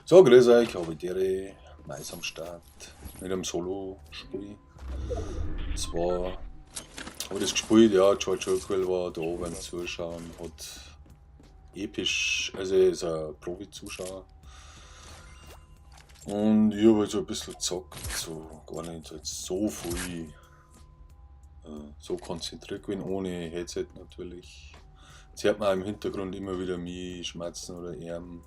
So, grüß euch, Habidere, Mais am Start mit einem Solo-Spiel. Zwar habe ich das gespielt, ja, George Oakwell war da beim Zuschauen, hat episch, also er ist ein Profi-Zuschauer. Und ich habe halt so ein bisschen gezockt, so gar nicht jetzt so viel, so konzentriert gewesen, ohne Headset natürlich. Jetzt hört man auch im Hintergrund immer wieder mich schmerzen oder Arm.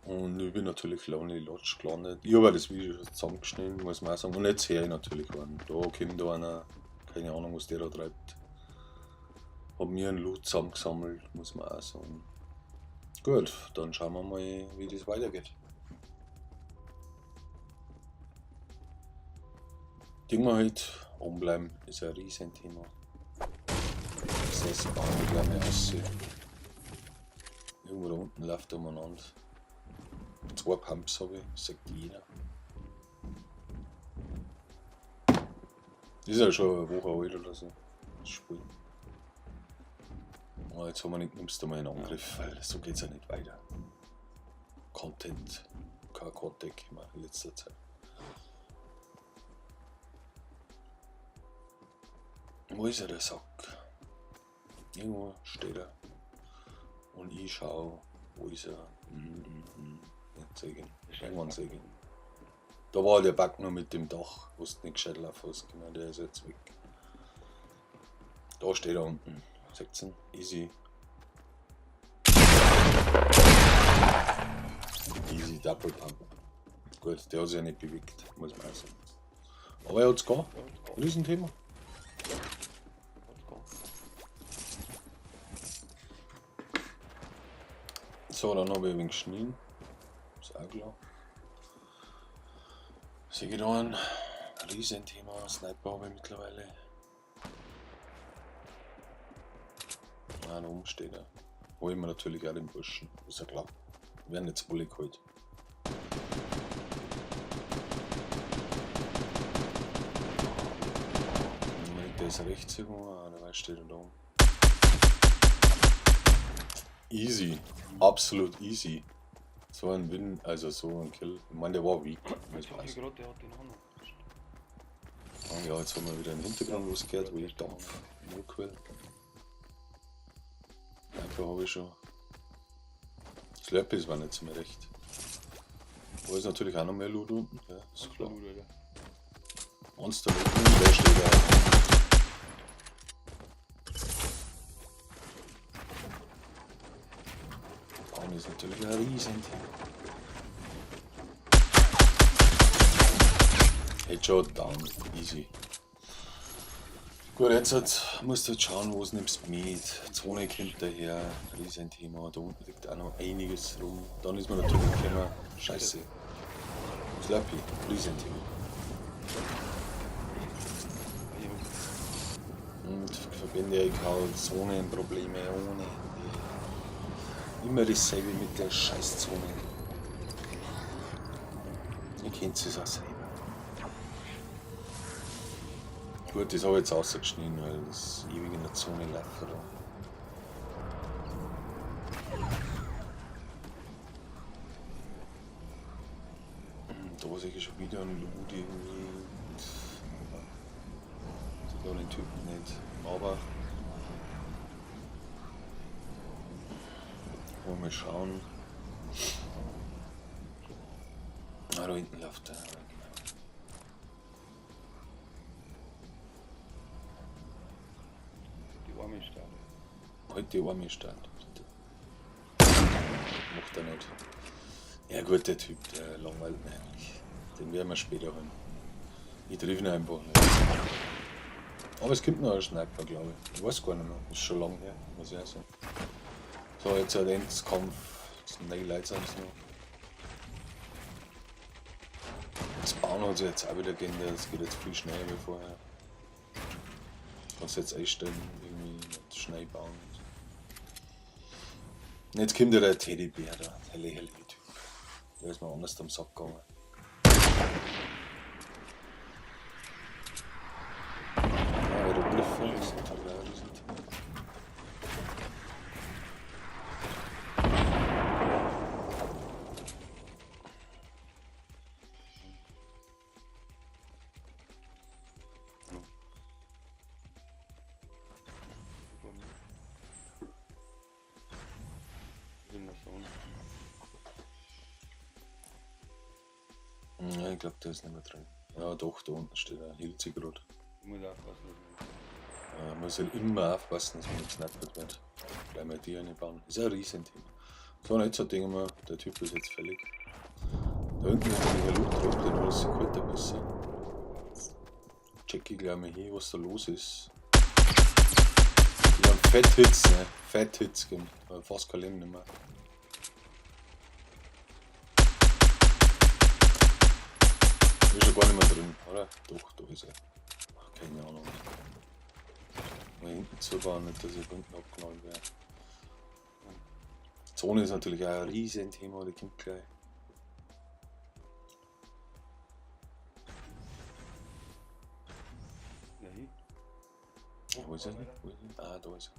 Und ich bin natürlich Lonely Lodge gelandet. Ich habe auch das Video schon zusammengeschnitten, muss man auch sagen. Und jetzt höre ich natürlich einen. Da kommt da einer, keine Ahnung, was der da treibt. Hab mir einen Loot zusammengesammelt, muss man auch sagen. Gut, dann schauen wir mal, wie das weitergeht. Ding wir halt, oben ist ein Riesenthema. Das bauen wir gleich mal aus. Irgendwo da unten läuft umeinander. 2 Pumps habe ich, sagt jeder. Das ist ja schon eine Woche alt oder so. Das Spiel. Oh, jetzt haben wir nicht, nimmst du mal einen Angriff, weil so geht's ja nicht weiter. Content, kein Content mehr in letzter Zeit. Wo ist er, der Sack? Irgendwo steht er. Und ich schau, wo ist er? Nicht sehen. Irgendwann sehen. Da war der Bug noch mit dem Dach, wo du nicht gescheit laufen hast. Genau, der ist jetzt weg. Da steht er unten. 16. Easy. Easy Double Pump. Gut, der hat sich ja nicht bewegt, muss man auch sagen. Aber er hat's gehabt. Riesenthema. So, dann hab ich ein wenig geschnien. Ist auch klar. Sehe ich da ein Riesenthema. Sniper habe ich mittlerweile. Ah, da oben steht er. Hol ich mir natürlich auch den Burschen. Ist ja klar. Werden jetzt alle geholt. Moment, der ist rechts irgendwo. Ah, der steht da oben. Easy. Absolut easy. So ein Win, also so ein Kill. Ich meine, der war weak. Ich hab gerade, der hat den auch noch. Ah, ja, jetzt haben wir wieder im Hintergrund was gehört, wo ich Dampf. Notquell. Danke, habe ich schon. Slurpees war nicht zu mir recht. Da ist natürlich auch noch mehr Loot unten, ja, ist klar. Monster unten, der steht da. Bauen ist natürlich ein Riesenthema. Headshot down, easy. Gut, jetzt musst du jetzt schauen, wo es nimmst mit. Zone kommt daher, Riesenthema. Da unten liegt auch noch einiges rum. Dann ist man natürlich gekommen. Scheiße. Slurpee, Riesenthema. Und verbinde ich halt Zonenprobleme ohne Ende. Immer dasselbe mit der Scheißzone. Ihr kennt es auch selber. Gut, das habe ich jetzt rausgeschnitten, weil das ewig in der Zone läuft. Oder? Da sehe ich schon wieder einen Loot irgendwie. Sogar den Typen nicht. Aber wollen wir schauen. Ah, da hinten läuft der. Die Arme stark. Halt die Arme stark, bitte. Macht er nicht. Ja gut, der Typ, der langweilt mich eigentlich. Den werden wir später holen. Ich treffe ihn einfach nicht. Aber es gibt noch einen Sniper, glaube ich. Ich weiß gar nicht mehr. Ist schon lange her, muss ich auch sagen. So, jetzt ein Endkampf. Jetzt 9 Leute sind es noch. Das Bauen hat sich jetzt auch wieder geändert. Es geht jetzt viel schneller wie vorher. Kannst du jetzt einstellen, irgendwie nicht schnell bauen. Und jetzt kommt ja der Teddybär da, der lächerliche Typ. Der ist mir anders am Sack gegangen. Ja, Hieroglyphen ist natürlich auch ein Riesenthema. ich glaube, der ist nicht mehr drin. Ja, doch, da unten steht er. Hielt sich gerade. Ich muss aufpassen, dass Man muss halt immer aufpassen, dass man nicht gesnipert wird. Gleich mal die eine bauen. Ist ein Riesenthema. So, und jetzt denken wir, der Typ ist jetzt fällig. Da unten ist nämlich ein Loot-Drop, den hat sich heute ein bisschen. Check ich gleich mal hier, was da los ist. Die haben Fett-Hits, ne? Fett-Hits gegeben. Fast kein Leben mehr. Ist schon gar nicht mehr drin, oder? Doch, da ist er. Ach, keine Ahnung. Mal hinten zubauen, nicht, dass ich hinten abgenommen werde. Zone ist natürlich auch ein Riesenthema, die kommt gleich. Ja, hier. Ja, wo ist er? Wo ist er? Ah, da ist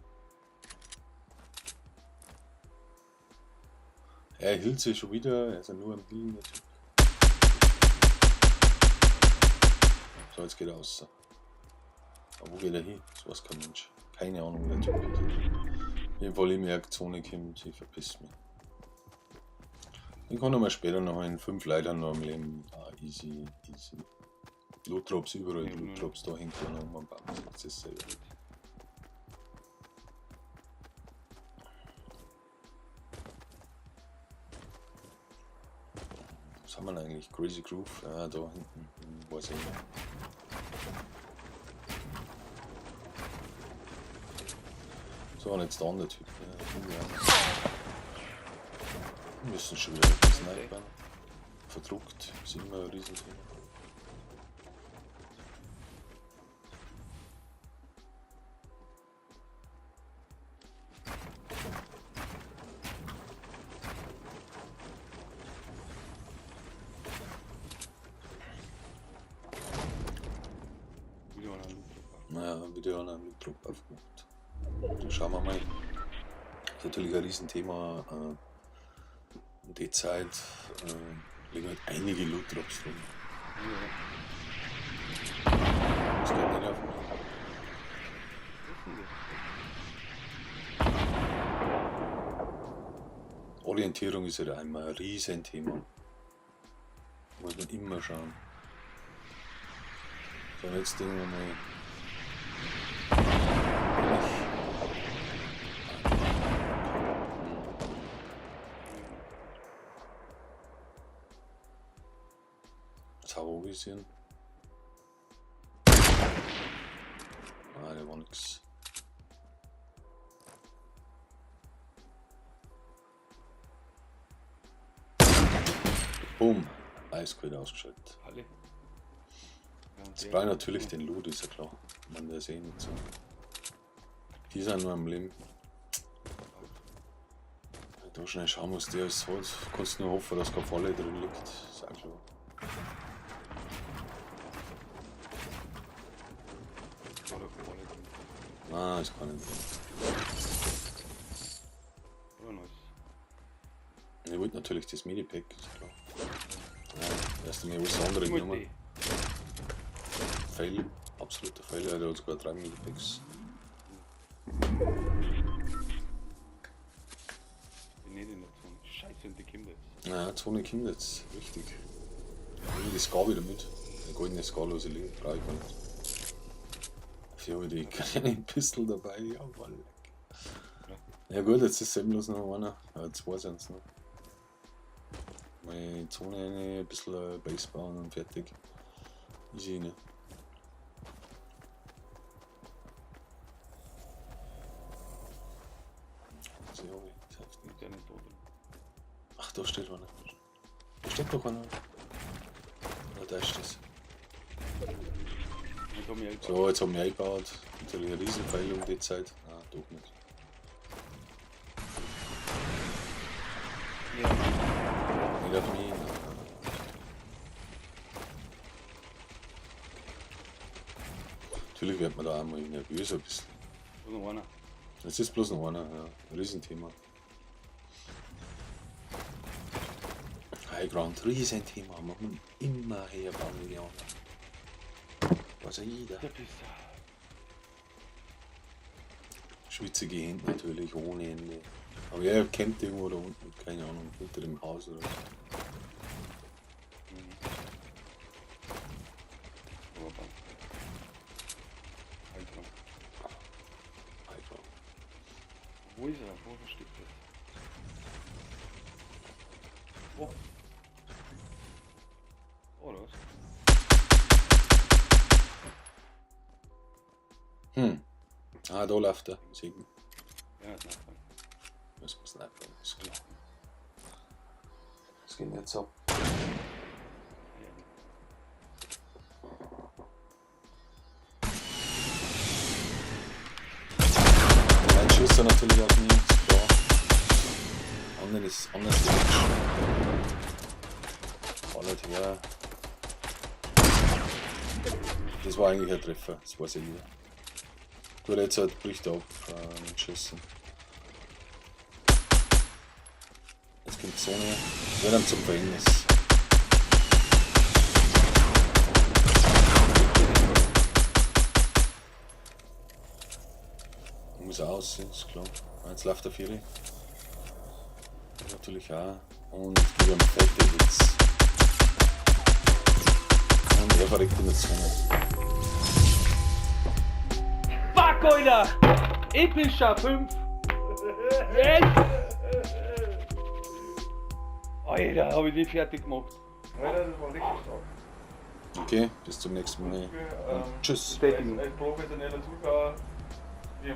er. Er hielt sich schon wieder, er ist ja nur am Healen, der Typ. So, jetzt geht er raus. Aber wo geht er hin? Das weiß kein Mensch. Keine Ahnung, wo der Typ hingeht. Auf jeden Fall, ich merke, Zone kommt, ich verpiss mich. Ich kann noch mal später noch in 5 Leitern noch am Leben. Ah, easy, easy. Loot Drops überall, Ja, Loot Drops da hängt einer um am Baum. Das ist selber. Was haben wir denn eigentlich? Crazy Groove? Ah, da hinten. Weiß ich nicht. So, und jetzt der andere Typ. Ja, ja. Wir müssen schon wieder snipern. Verdruckt, ist immer ein Riesenthema. Wieder einer Loot Drop. Naja, wieder einer Loot Drop aufgemacht. Dann schauen wir mal. Das ist natürlich ein Riesenthema. In der Zeit liegen halt einige Loot Drops rum. Ja. Das geht nicht auf mich. Was ist denn das? Orientierung ist halt einmal ein Riesenthema. Muss man immer schauen. So, und jetzt denken wir mal. Zaubervisieren. Ah, der war nix. Boom, eiskalt ausgeschaltet. Alle. Ja, Jetzt brauche ich natürlich den Loot, ist ja klar. Man, der ist eh nicht so. Die sind nur am Leben. Da schnell schauen, was der alles hat. Kannst nur hoffen, dass keine Falle drin liegt. Ist auch klar. Nein, ist gar nicht drin. Oder nice. Ich wollte natürlich das Medipack, ist klar. Ja, erst einmal alles andere genommen. Fail, absoluter Fail, der hat sogar 3 Medipacks. Bin nicht in der Zone. Scheiße, und die kommt jetzt. Ja, Zone kommt jetzt, richtig. Ich nehme die Scar wieder mit. Die goldene Scar-lose Leben brauche ich gar nicht. Dafür habe ich die kleine Pistol dabei, jawohl. Ja gut, jetzt ist eben bloß noch einer. Ja, 2 sind's noch. Mal Zone rein, ein bisschen Base bauen und fertig. Easy, ne? Ach, da steht einer. Da steht doch einer. Ja, da ist das. So, jetzt haben wir eingebaut. Natürlich ein Riesenpfeil um die Zeit. Ah, doch nicht. Ja. Nicht auf mich. Natürlich wird man da auch mal nervös ein bisschen. Bloß noch einer. Es ist bloß noch einer, ja. Ein Riesenthema. High Ground, Riesenthema. Man muss immer herbauen, wie die anderen. Weiß ja jeder. Der Pisser. Schwitzige Hände natürlich, ohne Ende. Aber er campt irgendwo da unten, keine Ahnung, hinter dem Haus oder so. Mhm. Wo ist er? Wo versteckt er? Wo? Oder was? Ah, da läuft er. Sieht man. Ja, Sniper. Muss man snipen, ist klar. Was geht denn jetzt ab? Ja. Ein Schuss natürlich auf mich, ist klar. Anderen ist anders die Ballert her. Das war eigentlich ein Treffer, das weiß ja jeder. Gut, jetzt halt bricht er ab mit Schüssen. Jetzt kommt die Zone. Das wird ihm zum Verhängnis. Muss aus, ist klar. Ah, jetzt läuft der Vieri. Natürlich auch. Und gebe ihm fette Hits. Und er verreckt in der Zone. Fuck, Alter! Epischer 5! Yes! Alter, hab ich die fertig gemacht. Alter, das war richtig stark. Okay, bis zum nächsten Mal. Für, Und tschüss. als professioneller Zuschauer, wir